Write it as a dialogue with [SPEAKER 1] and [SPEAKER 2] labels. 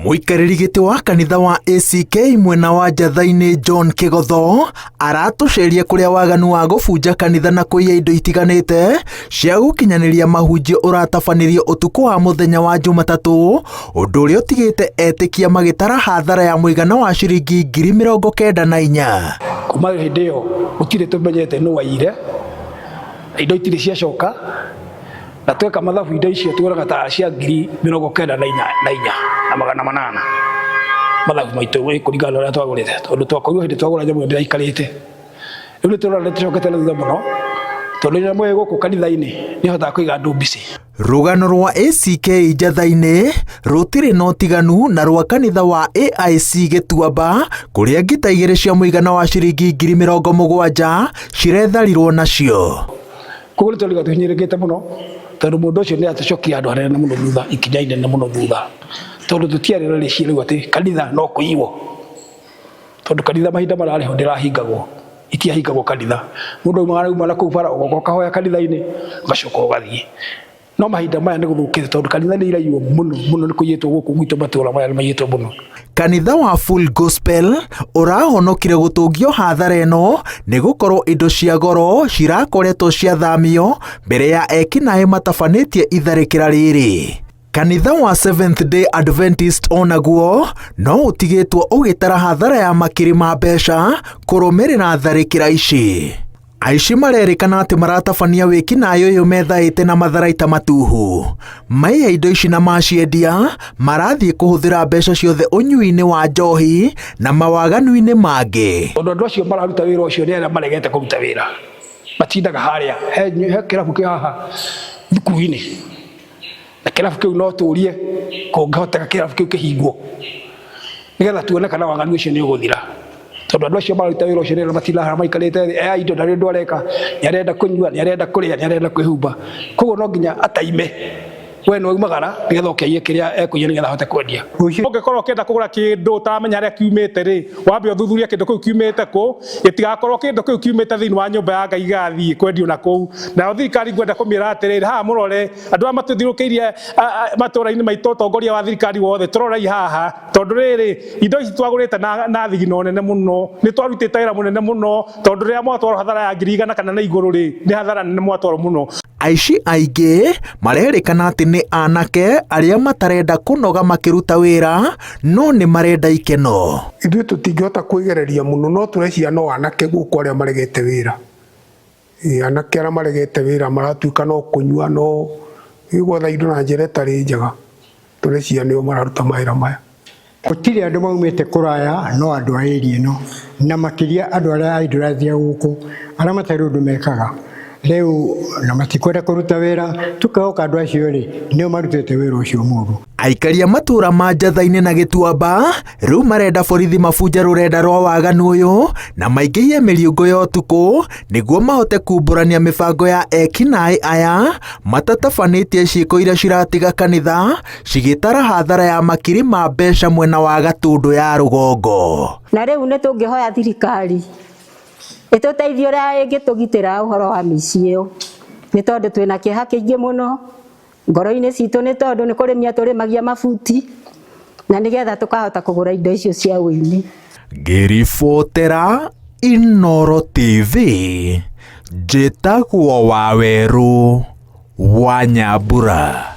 [SPEAKER 1] Mũikarĩri gĩtĩ wa kanitha wa ACK mwena wa Njatha-inĩ John Kĩgotho aratũceria kũrĩa waganu wa gũbunja kanitha na kũiya indo itiganĩte cia gũkinyanĩria mahunjio ũratabanĩrio ũtukũ wa mũthenya wa Jumatatũ, ũndũ ũrĩa ũtigĩte etĩkia magĩtara hathara ya mũigana wa ciringi 94,000.
[SPEAKER 2] Kuma hĩndĩ ĩyo gũtirĩ tũmenyete nũ waiyire, indo itirĩ ciacoka. Na tweka mathabu indo icio tuonaga ta cia 94,800 mathabu maitũ kũringana na ũrĩa twagũrĩte, tondũ twakorirwo hĩndĩ twagũra nyamũ ĩyo ndĩraikarĩte. Rĩu nĩ tũrona nĩ tũcokete na thutha mũno, tondũ nyamũ ĩyo gũkũ kanitha-inĩ nĩ ĩhotaga kũiga andũ busy.
[SPEAKER 1] Rũgano rwa ACK Njatha-inĩ rũtirĩ na ũtiganu na rwa kanitha wa AIC Gĩtuamba kũrĩa ngita igĩrĩ cia mũigana wa ciringi 70,000 ciretharirwo nacio.
[SPEAKER 2] Koguo nĩ tũrigwo tũhinyĩrĩrĩkĩte mũno tondũ mũndũ ũcio nĩ atũcokia handũ hanene mũno thutha, ikinya inene mũno thutha, tondũ tũtiarĩ na rĩciria rĩu atĩ kanitha no kũiywo, tondũ kanitha mahinda mararĩ ho ndĩrahingagwo, itiahingagwo kanitha. Mũndũ aumaga auma na kũu bara ũgoka ũkahoya kanitha-inĩ ũgacoka ũgathiĩ. No mahinda maya nĩ gũthũkĩte tondũ kanitha nĩ iraiywo mũno mũno, nĩ kũiyĩtwo gũkũ gwitũ matũra maya nĩ maiyĩtwo mũno.
[SPEAKER 1] Kanitha wa Full Gospel ũrahonokire gũtũngio hathara ĩno nĩ gũkorwo indo cia goro cirakoretwo ciathamio mbere ya ekinaĩ matabanĩtie itharĩkĩra rĩrĩ. Kanitha wa Seventh Day Adventist onaguo no ũtigĩtwo ũgĩtara hathara ya makiri ma mbeca kũrũmĩrĩra tharĩkĩra ici. Aici marerĩkana atĩ maratabania wĩkinaĩ ũyũ methaĩte na matharaita matuhu. Maiya indo ici na maciendia marathiĩ kũhũthĩra mbeca ciothe ũnyui-inĩ wa njohi na mawaganu-inĩ mangĩ.
[SPEAKER 2] Tondũ andũ acio mararuta wĩra ũcio nĩ arĩa maregete kũruta wĩra, matindaga harĩa he kĩrabu kĩ haha thukuru-inĩ, na kĩrabu kĩu no tũrie kũngĩhoteka kĩrabu kĩu kĩhingwo nĩgetha tuone kana waganu ũcio nĩ ũgũthira. Tondũ andũ acio mararuta wĩra ũcio nĩ matindaga harĩa maikarĩte thĩ, aya indo ndarĩ ũndũ areka, nĩ arenda kũnyua, nĩ arenda kũrĩa, nĩ arenda kwĩhumba. Koguo no nginya ataime, we nĩ waumagara nĩgetha ũkĩaiye kĩrĩa ekũiya nĩgetha ahote kwendia.
[SPEAKER 3] Ũngĩkorwo ũkĩenda kũgũra kĩndũ ũtaramenya harĩa kiumĩte rĩ, wambe ũthuthurie kĩndũ kĩu kiumĩte kũ, gĩtigakorwo kĩndũ kĩu kiumĩte thĩinĩ wa nyũmba ya Ngai gĩgathiĩ kwendio na kũu. Nayo thirikari ngwenda kũmĩra atĩrĩrĩ, haha mũrore andũ aya matũthiũrũrũkĩirie matũra-inĩ maitũ, ũtongoria wa thirikari wothe, tũrorei haha, tondũ rĩrĩ indo ici twagũrĩte na thigino nene mũno, nĩ twarutĩte wĩra mũnene mũno, tondũ rĩrĩa mwatwarwo hathara ya 100,000 kana na igũrũ rĩ, nĩ hathara nene mwatwarwo mũno.
[SPEAKER 1] Aici aingĩ marerĩkana atĩ nĩ anake arĩa matarenda kũnoga makĩruta wĩra no nĩ marenda ikeno.
[SPEAKER 4] Ithuĩ tũtingĩhota kwĩgereria mũno no tũreciria no anake gũkũ arĩa maregete wĩra. Anake arĩa maregete wĩra maratuĩka no kũnyua no gwetha indo na njĩra ĩtarĩ njega. Tũreciria nĩo mararuta mawĩra maya.
[SPEAKER 5] Gũtirĩ andũ maumĩte kũraya no andũ a area ĩno na makĩria andũ arĩa a indurathia gũkũ arĩa matarĩ ũndũ mekaga rĩu na matikwenda kũruta wĩra tũkehoka andũ acio rĩ nĩo marutĩte wĩra ũcio mũru.
[SPEAKER 1] Aikari a matũra ma Njatha-inĩ na Gĩtuamba rĩu marenda borithi mabunje rũrenda rwa waganu ũyũ na maingĩhie mĩriũngũ ya ũtukũ nĩguo mahote kumbũrania mĩbango ya ekinaĩ aya matatabanĩtie ciĩko iria ciratiga kanitha cigĩtara hathara ya makiri ma mbeca mwena wa Gatũndũ ya rũgongo.
[SPEAKER 6] Na rĩu nĩ tũngĩhoya thirikari ĩtũteithie ũrĩa ĩngĩtũgitĩra ũhoro wa mĩici ĩyo, nĩ tondũ twĩna kĩeha kĩingĩ mũno ngoro-inĩ citũ, nĩ tondũ nĩ kũrĩmia tũrĩmagia mabuti na nĩgetha tũkahota kũgũra indo icio cia ũini.
[SPEAKER 1] Ngĩribotera Inooro TV, njĩtagwo Wawerũ wa Nyambura.